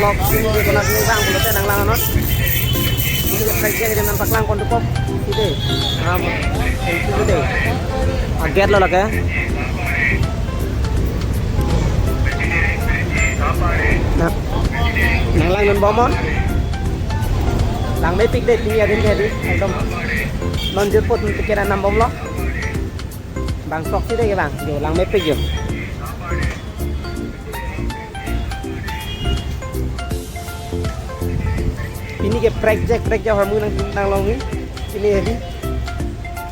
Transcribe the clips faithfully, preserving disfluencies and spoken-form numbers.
Ini dia kena sini bang, kalau tenang lang anon. Ini dia kerja dia nang paklang kontu pop. Sini. Ram. Sini deh. Aget lo lagi. Nah. Nang lang non bomnon. Lang mepik deh, pini adim ke di. Ekdom. Non jirpo, ticket anam bomlo. Bang sok sini deh bang. Yo, lang mepik yo. Pini ke prekjak prekjak ahormu nang nanglong ni. Pini hedi.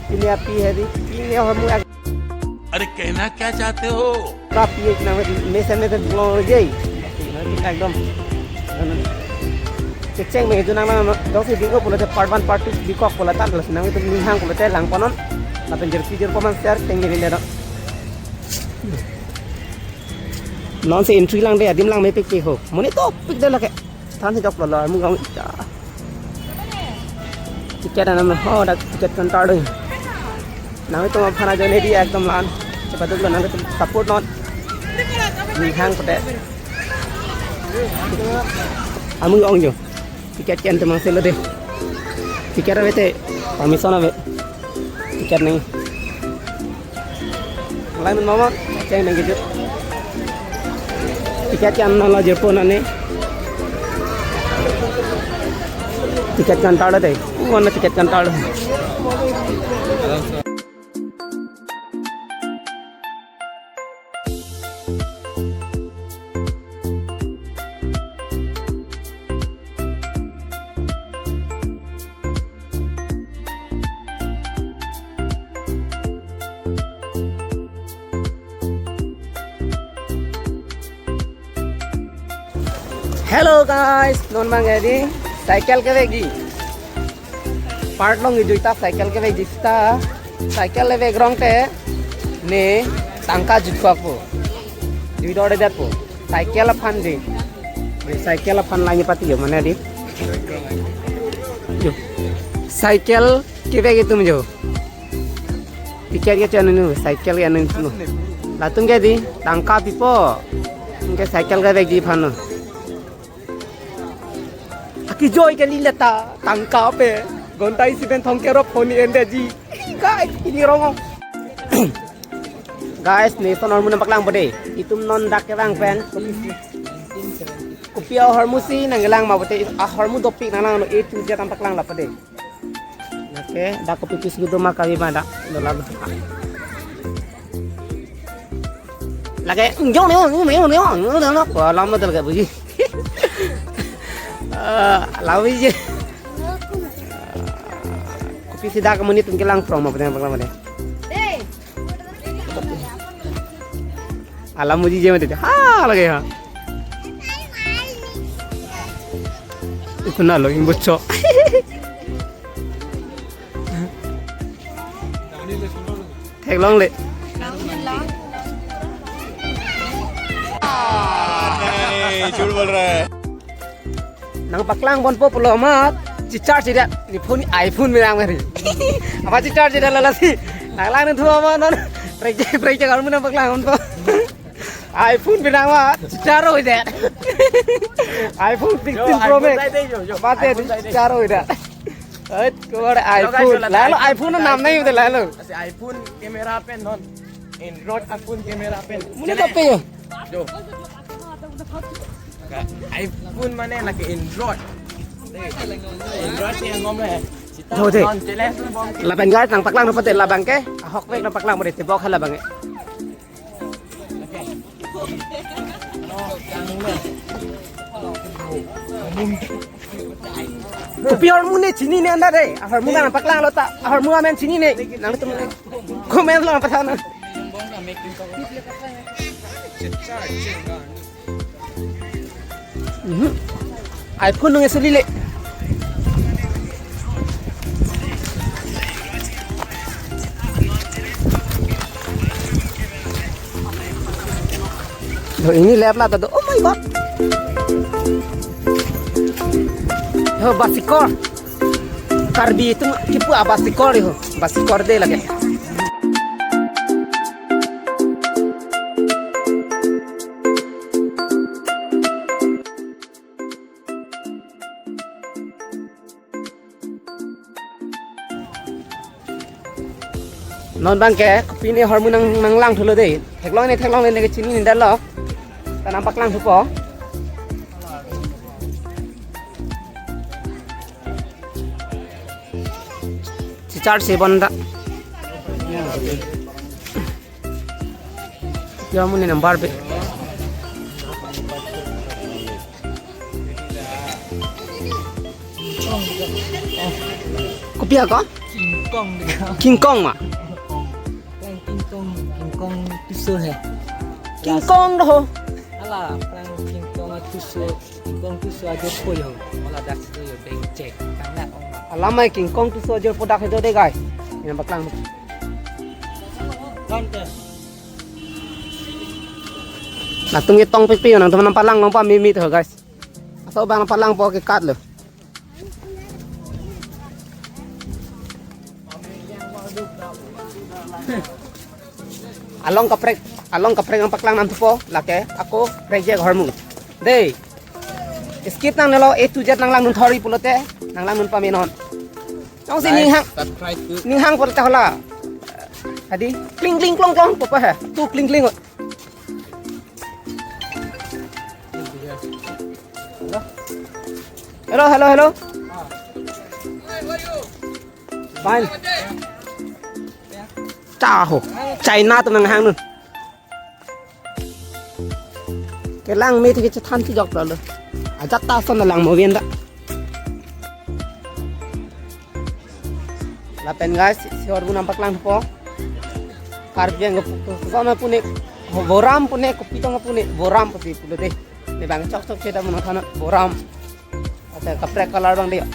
Pini api hedi. Pini ahormu ag- अरे कहना क्या चाहते हो? Api nang mesen mesen long jai. Ekdom. Kecheng me itu nang nang dong si bingko pulo te part one part two bingko pulo ta, lapen nang itu ninghang pulo te langponnon. Lapen jirpi jirpo man share tengge rin dong. Non si entry lang deh, adim lang mepik ke ho. Monit topik deh lake. Than si dok lo lo, mu gam. Ticket anam ho, dak ticket counter doi. Nang itu aphan ajoine di ekdom lan. Cepat dulu nang itu support non. Ninghang pete. Amu ong jo. Ticket ke-en temang selo deh. Ticket ave te, permission ave. Ticket nang. Lai men mama, ceng nang kejut. Ticket ke-en nang lo jirpo nane. Ticket counter lo deh. Mana ticket counter lo. Hello guys, non mang edi cycle kevekji. Part long ijuita cycle kevekji sita. Cycle le vek rong te ne tangka jutkokpo. Dui dor det po. Cycle aphan di. Cycle aphan lain pati yo mane di. Yo. Cycle kevek itum jo. Ticket ke chanu nu, cycle ke anu nu. Latum ke di, tangka pipo. Ke cycle kevekji aphan nu. Aki joy ke lile ta tangka pe. Gonta isi pen thong kerop honi endeji. Guys, ini rong. Guys, ne son ahormu nang paklang pade. Itum non dak kevang pen. Kopi ahormu si nanglang ma pade. Ahormu dopik nanglang no A to Z nang paklang la pade. Oke, dak kopi pis gitu mah kami mah dak. Dola. Lake, jong ne, ne, ne, ne, ne, ne, ne, ko alam betul ke buji. Eh, lawi je. Kopi sida ke monit ke lang prong ma pade, pade. Alam muji je mati. Ha, lake ha. Ikuna lo, imbucho. Theklongle. नहीं, झूठ बोल रहा है। Nang paklang ponpo pulo ma, chicharge ida, ne phone iPhone me nang mari. Apa chicharge ida lala si. Nanglang ne thua ma non. Prekjak, prekjak ahormu nang paklang ponpo. iPhone pinang ma, chicharge ida. iPhone sixteen Pro Max. Mate chicharge ida. Ait, ko iPhone. Lalo iPhone nam nai udah lalo. Asi iPhone camera pen non. Android akun camera pen. Muna kape yo? Jo. iPhone mane lake Android. Android si yang ngom le. Jo de. Non challenge tu bom. Lapen guys nang paklang dapat labang ke. Ahok vek nang paklang mari tebok ha labang ke. Kopi ahormu ne chinine anda de. Ahormu nang paklang lo ta. Ahormu amen chinine. Nangtum comment lo pathana. Mhm. iPhone nung esuli le. Lo, ini lep la tado. Oh my God. Ho, basikor. Karbi itu kipu abasikor ho. Basikor de lake. Non abang ke, pine ahormu nang, nanglang thulo dei. Theklong ne, theklong ne, ne kechini ne dalo. Ta nangpaklang thupo. Si charge si bonta. Ya, muni number be. Kopi ako? King Kong dei. King Kong ma? King Kong, King Kong tuso he. King Kong do ho. Hala, King Kong tuso, King Kong tuso ajo po yo. Wala dak situ yo, beng cek. Tangna ong. Alamai King Kong tuso ajo po dak itu dei, guys. Ini paklang. Latum ye tong pikpik nangtum nangpalang nangpa mimi to, guys. Aso abang nangpalang po ke kat lo. Along kaprek, along kaprek nangpaklang nangthupo, lake, ako, prek je ahormu. Dei. Skip nangnelo, A to Z nanglangdun thori pulote, nanglangdun pame non. Jongsi ning hang, subscribe to ning hang pulote hala. Adi, kling kling klong klong, papa he. Tu kling kling. Hello, hello, hello. Fine. Taho. China atum nanghang non. Kelang me thik chethan chijok lo. Ajat ta son lang mo vien da. Lapen guys, si ahormu nangpaklang po. Karbi Anglong ke, ke, ke, punek, Voram punek, kopi tong punek, Voram kopi pulo dei. Ne abang chok chok cheda muna khana Voram. Ate kaprek color abang dei.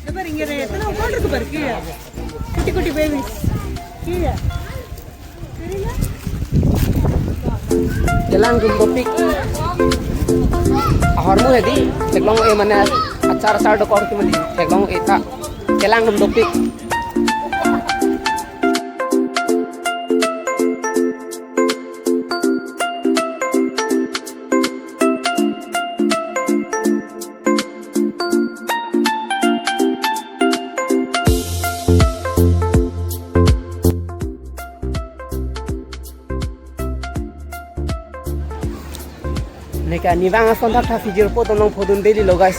Dapat ringgit ya, tenang, kau udah kebar ke ya? Kucing-kucing baby. Iya. Kelang atum dopik. Ahormu hedi, theklong e mane achar achar dokor ki mane, theklong e ta. Kelang atum dopik. Neka ni bang ason thak thak si jirpo tonong phodun daily lo, guys.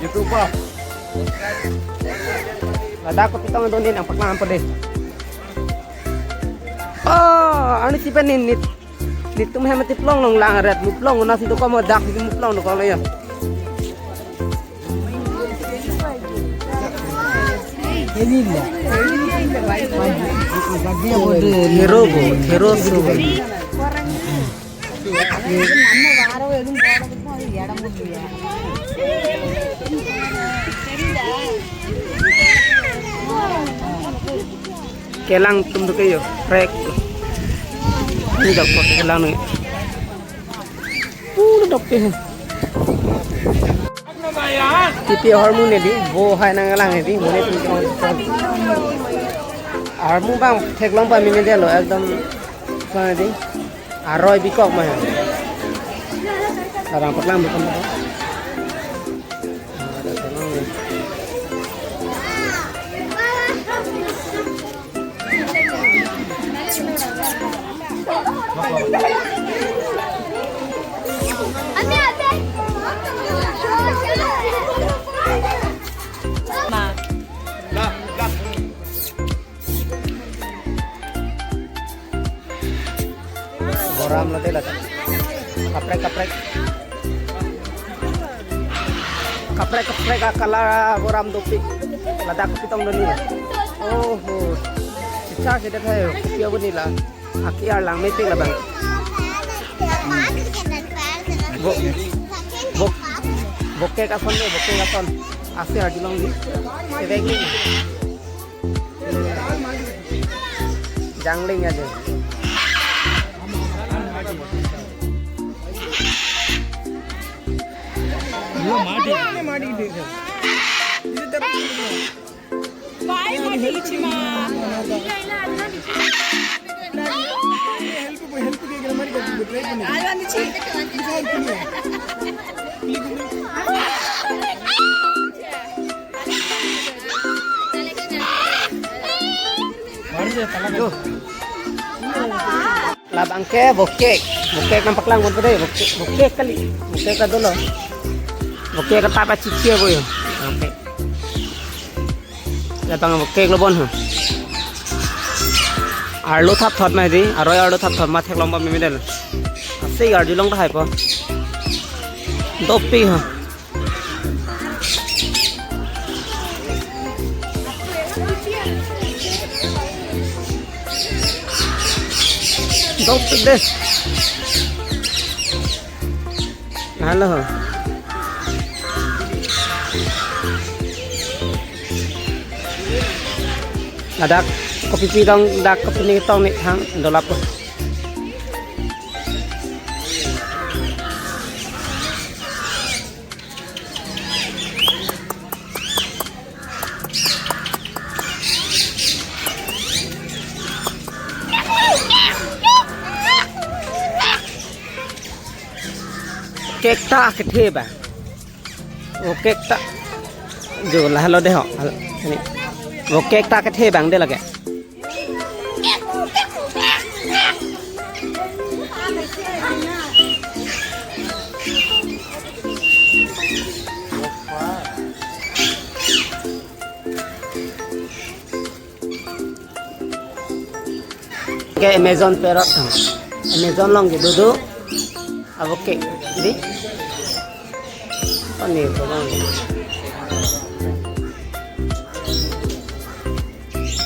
YouTube. Ladak kopi tong adon din nangpaklang po dei. Oh, ani tipen ni nit. Nitum hem tiplong long lang ret muplong nasi to komo dak muplong to kolo ya. Hero bo, hero so. Kelang atum tu ke yo, prek. Ini dak pot kelang ni. Pura dok pe. Tipi ahormu ne di, bo hai nanglang ne di, mo ne tum kelang. Ahormu bang theklong pameme detlo, ekdom, sana di. Aroi bikok ma. Sarang paklang bikok ma. Voram lo de la. Kaprek, kaprek. Kaprek, kaprek a color voram dopik. Ladak kopi tong doni. Oh, oh. Chicha sida thayo. Kopi abu ni la. Aki arlang metik labang. Bo, bo, bokek ason de, bokek ason. Asi arjulong di. Sebek ni. Jangling aja. Help, help. Labang ke vokek, vokek nangpaklang pon dei, vokek, vokek kali, vokek ta dolo, vokek ta pachichia boyo, oke. Labang vokek lo bon ha. Arlo thap thot ma dei, aroi arlo thap thot ma theklong pa mimi del. Ase arjulong ta hai po. Dopi ha. Dok deh. Halo. Ladak kopi pi dong, dak kopi ni tong ni thang dolap. Kek ta kethe ba. O kek ta. Jo lahelo dei ho. Hal-, ini. O kek ta kethe bang dei lake. Ke Amazon parrot, Amazon along kedo do. Abo ke, di? Pani ko bang.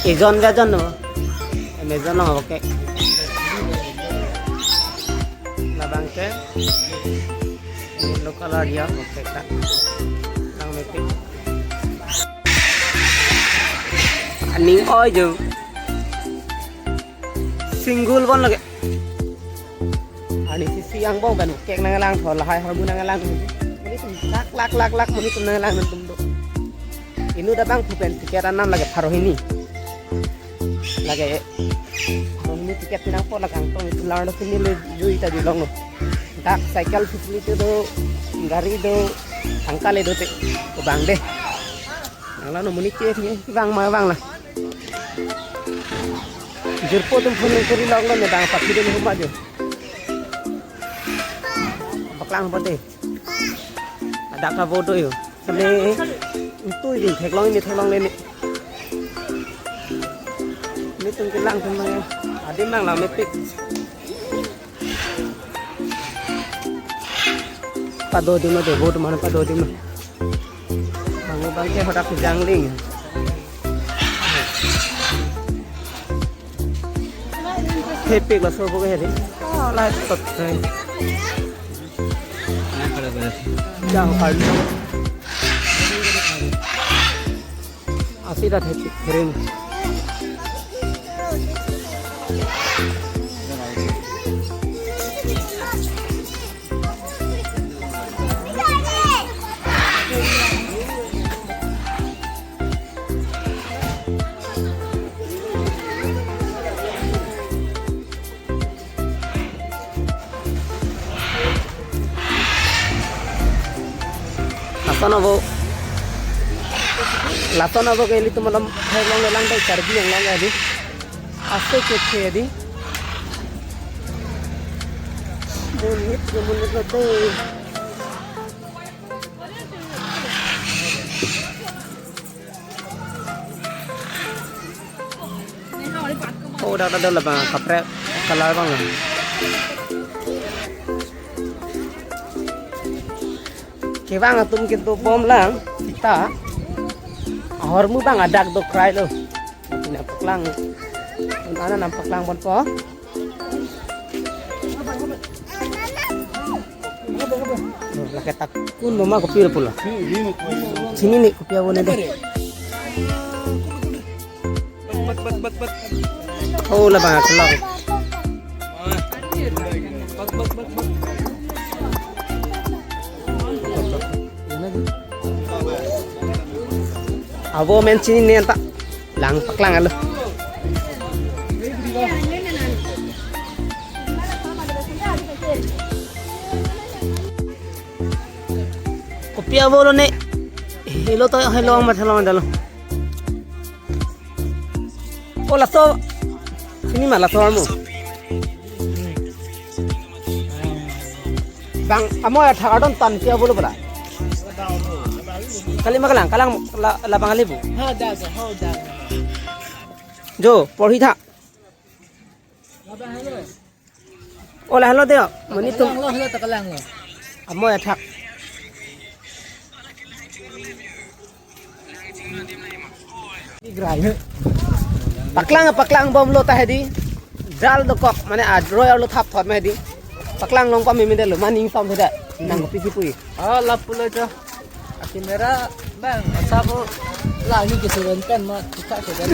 Amazon ga jon no. Amazon along abo ke. Labang ke. Yellow color ya, abo ke ta. Langmepik. Aning oi jo. Single bon lake. Arnisi si angbong pen kek nanglang thor lahai hormu nanglang. Monit atum lak lak lak lak monit atum nanglang atum do. Inut abang phu pen ticket anam lake pharo hini. Lake pharo hini ticket pinang po lake angtong itu larlo sini le jui ta julong lo. Dak cycle facility do, gari do, angka le do te. Ko bang dei. Nanglang no monit ke ni bang ma bang la. Jirpo atum phone kori lok lo ne bang pathi dun huma jo. Paklang pon dei. Ada ka bodo yo. Seme itu ini theklong ini theklong le ne. Ini tung kelang tung lang. Adim bang langmepik. Pado adim lo dei, boat mane pado adim lo. Bang bang ke hadak jangling. Thepik laso bo ke dei. Oh, light tot hai. Jang kali. Asi dah thepik kering. Lason avo, lason avo ke ilitum malom hai long lelang dai Karbi Anglong adi. Ase ke ke adi. Monit, monit lote. Oh, dak dak dak labang kaprek color bang. Kevang atum kintu bom lang ta. Ahormu bang adak do krai lo. Nangpaklang. Ana nangpaklang pon po. Oh, lake ta kun mama kopi lo pula. Sini ni kopi avo ne dei. Oh, labang aklong. Avo men chinine anta. Lang paklang alo. Kopi avo lone. Helo to, helo amat, helo amat lo. Oh, laso. Sini ma laso armu. Bang, amo ya thak adon tan pi avo lo pala. Kali ma kalang, kalang la, labang kali bu. Ha, da, da, ha, da. Jo, porhi tha. Labang helo. Oh, lahelo dei, mani tum. Kalang lo, helo ta kalang lo. Amo ya thak. Paklang, paklang bom lo ta hedi. Jal dokok, mane adroi arlo thap thot ma hedi. Paklang long pa meme detlo, maning som heda. Nang kopi si pui. Ah, lapu lo jo. Akin mera bang, asa po. Lagi kisuran pen ma, kita sudah.